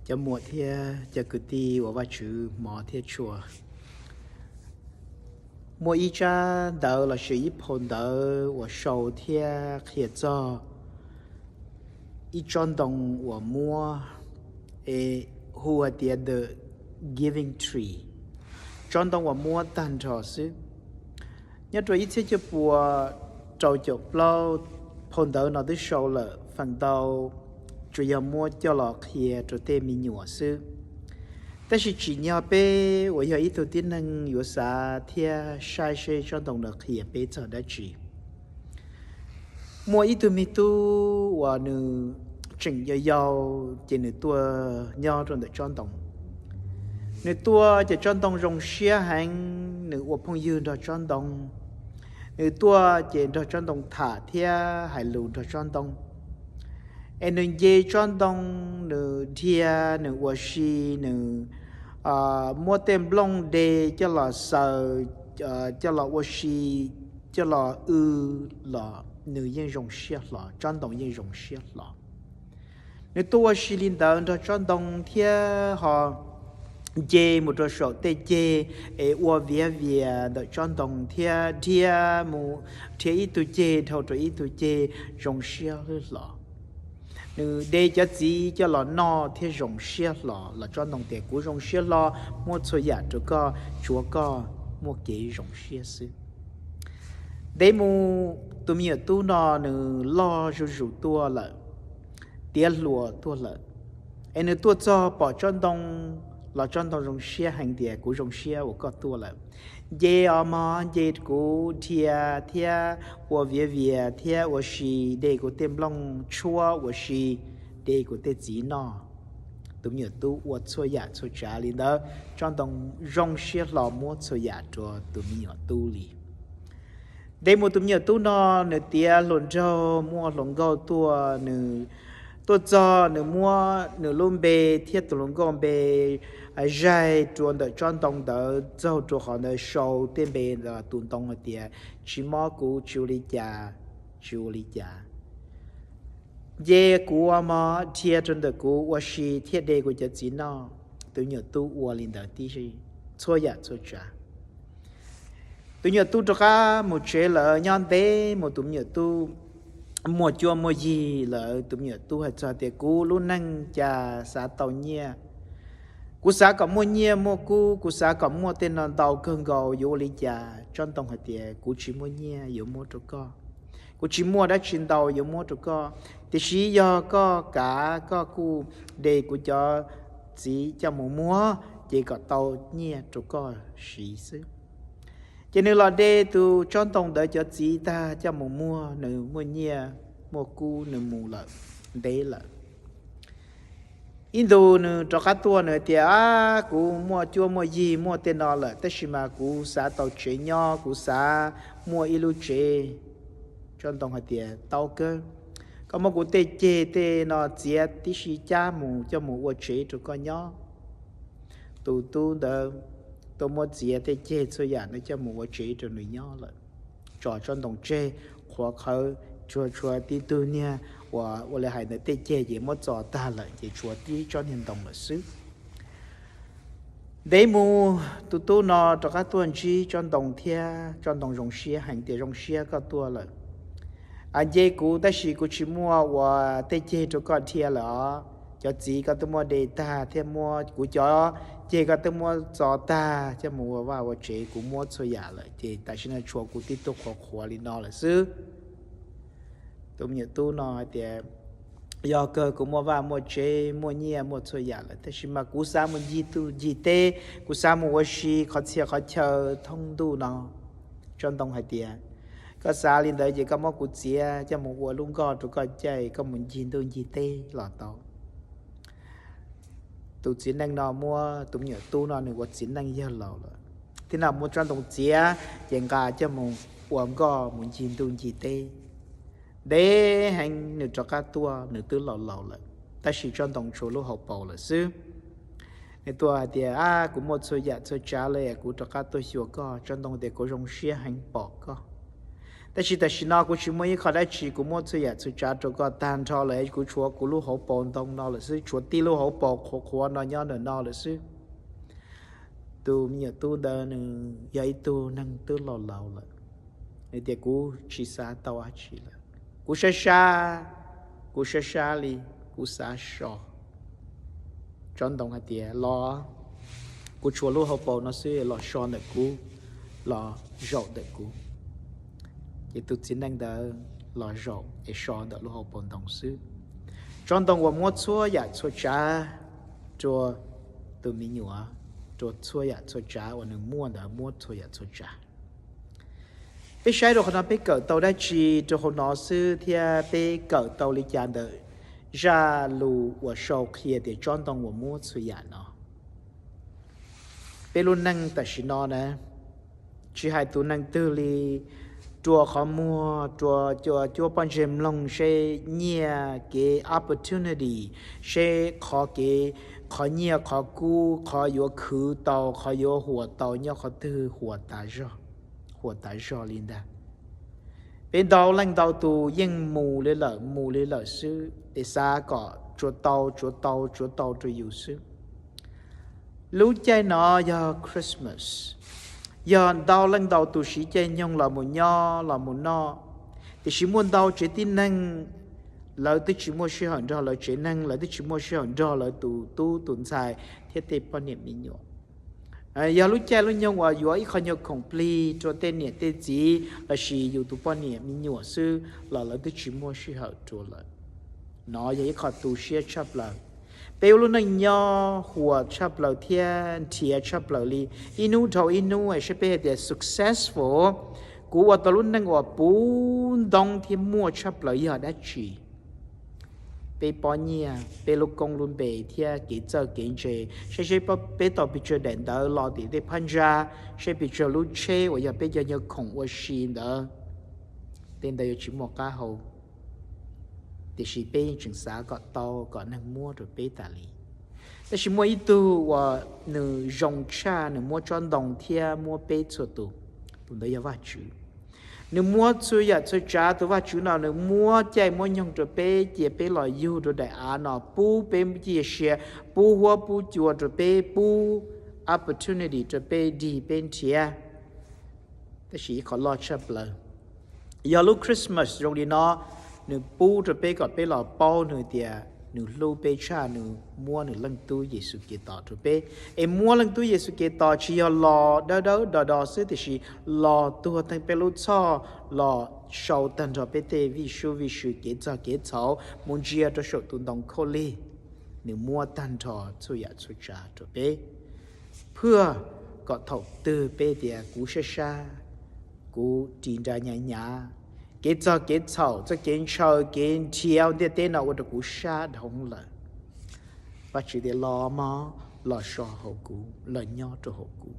Cov muam thiab cov kwv tij uas Vajtswv hmov thiab tshua, muaj ib tsab ntawv lossis ib phau ntawv uas sau thiab qhia txog ib tsob ntoo uas muab, es hu hais tias the giving tree, tsob ntoo uas muab tag nrho xwb. Nyob rau ib txhiab cuaj puas rau caum plaub, phau ntawv no twb sau lawm feem ntau tsuas yog muab coj los qhia rau tej me nyuam xwb. Tab sis tsim nyog peb uas yog ib tug tib neeg yuav xav thiab saib seb tsob ntoo no qhia peb txog dab tsi. Muaj ib tug me tub uas nws tseem yau yau, ces nws tuaj nyob rau ntawm tsob ntoo. Nws tuaj ces tsob ntoo zoo siab heev, nws ua phooj ywg nrog tsob ntoo. Nws tuaj ces nrog tsob ntoo tham thiab hais lus nrog tsob ntoo. Es nws nce tsob ntoo, nws dhia, nws ua si, nws muab tej nplooj de coj los xaws, coj los ua si, coj los w los nws yeej zoo siab hlo, tsob ntoo yeej zoo siab hlo. Nws tuaj ua si li ntawd nrog tsob ntoo thiab ho nce mus rau saum tej ceg, es ua viav vias ntawm tsob ntoo thiab dhia mus, dhia ib tug ceg dhau rau ib tug ceg zoo siab hlo. Nws de cov txiv coj los noj thiab zoo siab hlo los tsob ntoo tias, kuv zoo siab hlo, muab txhua yam rau koj, tsuav koj muaj kev zoo siab xwb. Ntev mus tus me nyuam tub no nws loj zuj zus tuaj lawm, tiav hluas tuaj lawm. Es nws tuaj txog pom tsob ntoo los tsob ntoo zoo siab heev tias, kuv zoo siab uas koj tuaj lawm. Nce os mog, nce kuv dhia thiab ua viav vias thiab ua si, de kuv tej nplooj tshuab ua si, de kuv tej txiv noj. Tus me nyuam tub ua txhua yam txhua tsav li ntawd, tsob ntoo zoo siab hlo muab txhua yam rau tus me nyuam tub li. Ntev mus tus me nyuam tub no nws tiav hluas nraug muaj hluas nkauj tuaj, nws tuaj txog nws muab nws lub npe thiab tus hluas nkauj npe zaig rua ntawm tsob ntoo ntawd, txaug rua qhov ntawd sau tej npe ntawd, tus ntoo hais tias, tsis mob kuv tsis ua li cas, tsis ua li cas. Nce kuv mog, dhia rau ntawm kuv ua si thiab de kuv cov txiv noj. Tus me nyuam tub ua li ntawd tib si, txhua yam txhua tsav. Tus me nyuam tub rov qab mus tsev lawm, nyob ntev mus tus me nyuam tub muaj cuab muaj yig lawm, tus me nyuam tub hais txog tias, kuv lub neej cas xav tau nyiaj, kuv xav kom muaj nyiaj muaj kub, kuv xav kom muaj tej no ntau kawg nkaus, yuav ua li cas? Tsob ntoo hais tias, kuv tsis muaj nyiaj yuav muab rau koj, kuv tsis muaj dab tsi ntau yuav muab rau koj, tiam sis yog koj kav, koj kuj de kuv cov txiv coj mus muag, ces kom tau nyiaj rau koj siv xwb. Ces nws los de tus tsob ntoo ntawd cov txiv tag coj mus muag, nws muaj nyiaj muaj kub, nws mus lawm ntev lawm. Ib ntus nws rov qab tuaj, nws tias, a, kuv muaj cuab muaj yig muaj tej no lawm, tab sis mas kuv xav tau tsev nyob, kuv xav muaj ib lub tsev. Tsob ntoo hais tias, tau kawg, koj muab kuv tej ceg tej no txiav tib si cab mus coj mus ua tsev rau koj nyob. Tus tub ntawd tuaj muab txiav tej ceg txhua yam ntawd coj mus ua tsev rau nws nyob lawm. Tso tsob ntoo tseg, qhuav qhawv, tshuav tshuav tib tug niag uas ua li hais ntawd tej ceg ces muab txo tag lawm, ces tshuav tib tsob niag ntoo lawm xwb. Ntev mus tus tub no rov qab tuaj ntsib tsob ntoo thiab, tsob ntoo zoo siab heev tias, zoo siab koj tuaj lawm. A, nce kuv tab sis kuv tsis muaj ua tej ceg rau koj dhia lawm os. Cov txiv koj twb muab de tag thiab muab kuv cov ceg koj twb muab txo tag coj mus ua vaj ua tsev, kuv muab txhua yam lawm, ces tam sim no tshuav kuv tib tug qhuav qhuav li no lawm xwb. Tus me nyuam tub no hais tias, yog kawg, kuv muaj vaj muaj tsev, muaj nyiaj muaj txhua yam lawm, tab sis mas kuv xav mus ncig ntuj ncig teb, kuv xav mus ua si qhov txhia qhov chaw thoob ntuj no. Tsob ntoo hais tias, koj xav li ntawd ces koj muab kuv txiav coj mus ua lub nkoj rau koj caij, koj mus ncig ntuj ncig teb los tau. Tus txiv neej no muab tus me nyuam tub no nws ua txiv neej yawg laus lawm, thiab no muab tsob ntoo txiav ces nqa coj mus ua nkoj mus ncig ntuj ncig teb. Ntev heev nws rov qab tuaj, nws twb laus laus lawm, tab sis tsob ntoo tshuav lub hauv paus lawm xwb. Nws tuaj hais tias, a, kuv muaj txhua yam txhua tsav li, kuv rov qab tuaj xyuas koj. Tsob ntoo tias, kuv zoo siab heev pom koj. Tab sis tam sim no kuv tsis muaj ib qho dab tsi, kuv muab txhua yam txhua tsav rau koj tag nrho lawm, kuv tshuav kuv lub hauv paus ntoo no lawm xwb, tshuav tib lub hauv paus qhuav qhuav no nyob ntawm no lawm xwb. Tus me nyuam tub ntawd nws yog ib tug neeg twb laus laus lawm, nws tias kuv tsis xav tau dab tsi lawm, kuv sab sab, kuv sab sab li, kuv xav so. Tsob ntoo hais tias los, kuv tshuav lub hauv paus no xwb, los so ntawm kuv, los zaum ntawm kuv. Ces tus txiv neej ntawd los zaum es so ntawm lub hauv paus ntoo xwb. Tsob ntoo uas muab txhua yam txhua tsav rau tus me nyuam, rau txhua yam txhua tsav uas nws muaj ntawd, muab txhua yam txhua tsav. Peb saib rau qhov no peb kawm tau dab tsi rau hauv no xwb thiab peb kawm tau li cas ntawm zaj lus uas sau qhia tias tsob ntoo uas muab txhua yam no? Peb lub neej tam sim no na, tsis hais tus neeg twg li, rua qhov muag, rua cua cuab pob ntseg mloog seb nyiaj kev opportunity, seb qhov kev, qhov nyiaj qhov kub, qhov yuav khwv tau, qhov yuav huam tau nyob qhov twg, huam tas zog li ntag. Peb ntau leej ntau tus yeej mus li lawm mus li lawm xwb es xav kom tsuav tau tsuav tau tsuav tau rau yus xwb. Lub caij no yog Christmas, yog ntau leej ntau tus siv caij nyoog los mus nyob los mus noj, tiam sis muaj ntau tsev tib neeg lawv twb tsis muaj sij hawm nrog lawv tsev neeg, lawv twb tsis muaj sij hawm nrog lawv tus tub tus ntxhais thiab tej poj niam me nyuam. Yog lub caij lub nyoog uas yuav ib qho nyuag khoom plig rau tej niam tej txiv lossis yus tus poj niam me nyuam xwb los lawv twb tsis muaj sij hawm rau lawm. No yog ib qho tu siab tshaj plaws. Peb ua lub neej nyob huam tshaj plaws thiab nrhiav tshaj plaws li, ib hnub dhau ib hnub es saib peb hais tias successful, kuv ua tau lub neej uas puv ntoob thiab muaj tshaj plaws yog dab tsi? Peb pob nyiaj, peb lub koob lub npe thiab kev txawj kev ntse, saib seb peb tau pes tsawg daim ntawv los tim tej phab ntsa, seb pes tsawg lub tsheb uas yog peb cov nyuag khoom ua si ntawd, tej ntawd yuav tsis muaj qab hau, tiam sis peb yeej tseem xav kom tau kom neeg muab rau peb tas li. Tab sis muaj ib tug uas nws zoo tshaj, nws muab tsob ntoo thiab muab peb txhua tus, tus ntawd yog Vajtswv. Nws muab txhua yam txhua tsav, tus Vajtswv no nws muab caij muab nyoog rau peb, cia peb los yug rau daim av no, pub peb ciaj sia, pub huab pub cua rau peb, pub opportunity rau peb dig peb nrhiav. Tab sis ib qho loj tshaj plaws, yog lub Christmas zoo li no, nws pub rau peb kom peb los paub nws tias nws hlub peb tshaj nws muab nws leej tub Yexus Khetos rau peb. Es muab leej tub Yexus Khetos tsis yog los dawb dawb do do xwb, tiam sis los tuag theej peb lub txhoj, los sau tag nrho peb tej vij sub vij sw kev txog kev txhaum mus ntsia rau saum tus ntoo khaub lig. Nws muab tag nrho txhua yam txhua tsav rau peb, phwaj kom thaum twg peb tias kuv sab sab, kuv ris nra nyav nyav, kev txog kev txhaum, txoj kev ntshaw kev nrhiav ntiaj teb no ua rau kuv sab dhau lawm, Vajtswv tias los mog, los so hauv kuv, los nyob rau hauv kuv.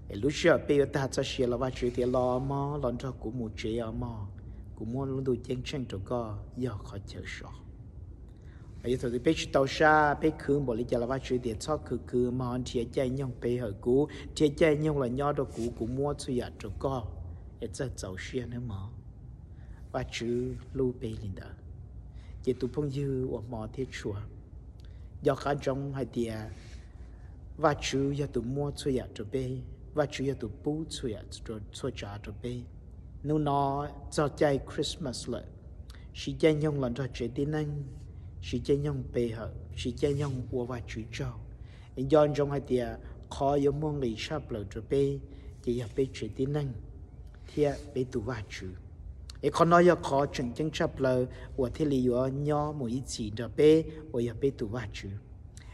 Es lub sij hawm peb yuav tag txoj sia los Vajtswv tias los mog, los nrog kuv mus tsev os mog, kuv muab lub ntuj ceeb tsheej rau koj yog qhov chaw so. Yog thaum twg peb tsis tau sab, peb khwv npaum li cas los Vajtswv tias txhob khwv khwv mog, nrhiav caij nyoog pe hawm kuv, nrhiav caij nyoog los nyob rau kuv, kuv muab txhua yam rau koj, es txawj txaus siab nawb mog. Vajtswv hlub peb li ntawd. Ces tus phooj ywg uas hmov thiab tshua, nco qab ntsoov hais tias Vajtswv yog tus muab txhua yam rau peb, Vajtswv yog tus pub txhua yam, txhua tsav rau peb. Hnub no txog caij Christmas lawm, siv caij nyoog los nrog tsev tib neeg, siv caij nyoog pe hawm, siv caij nyoog ua Vajtswv tsaug. Es nco ntsoov hais tias qhov yuav muaj nqis tshaj plaws rau peb ces yog peb tsev tib neeg thiab peb tus Vajtswv. Es qhov no yog qhov tseem ceeb tshaj plaws uas thiaj li yuav nyob mus ib txhis nrog peb uas yog peb tus Vajtswv.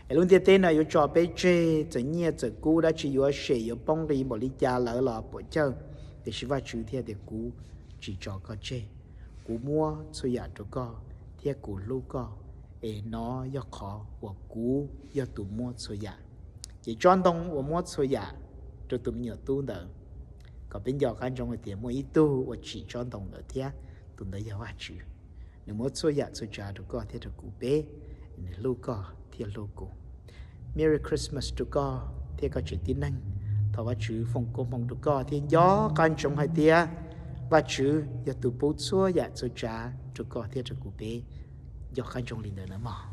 Es lub ntiaj teb no yuav tso peb tseg, txawm nyiaj txawm kub dab tsi yuav sem yuav poob nqis npaum li cas lawm los puam chawj, tiam sis Vajtswv thiaj tias kuv tsis tso koj tseg, kuv muab txhua yam rau koj thiab kuv hlub koj. Es no yog qhov uas kuv yog tus muab txhua yam. Ces tsob ntoo uas muab txhua yam rau tus me nyuam tub ntawd, kom peb nco qab ntsoov hais tias muaj ib tug uas tsim tsob ntoo ntawd thiab, tus ntawd yog Vajtswv. Nws muab txhua yam txhua tsav rau koj thiab rau kuv peb, nws hlub koj thiab hlub kuv. Merry Christmas rau koj thiab koj tsev tib neeg. Thov Vajtswv foom koob hmoov rau koj thiab nco qab ntsoov hais tias Vajtswv yog tus pub txhua yam txhua tsav rau koj thiab rau kuv peb nco qab ntsoov li ntawd nawb mog.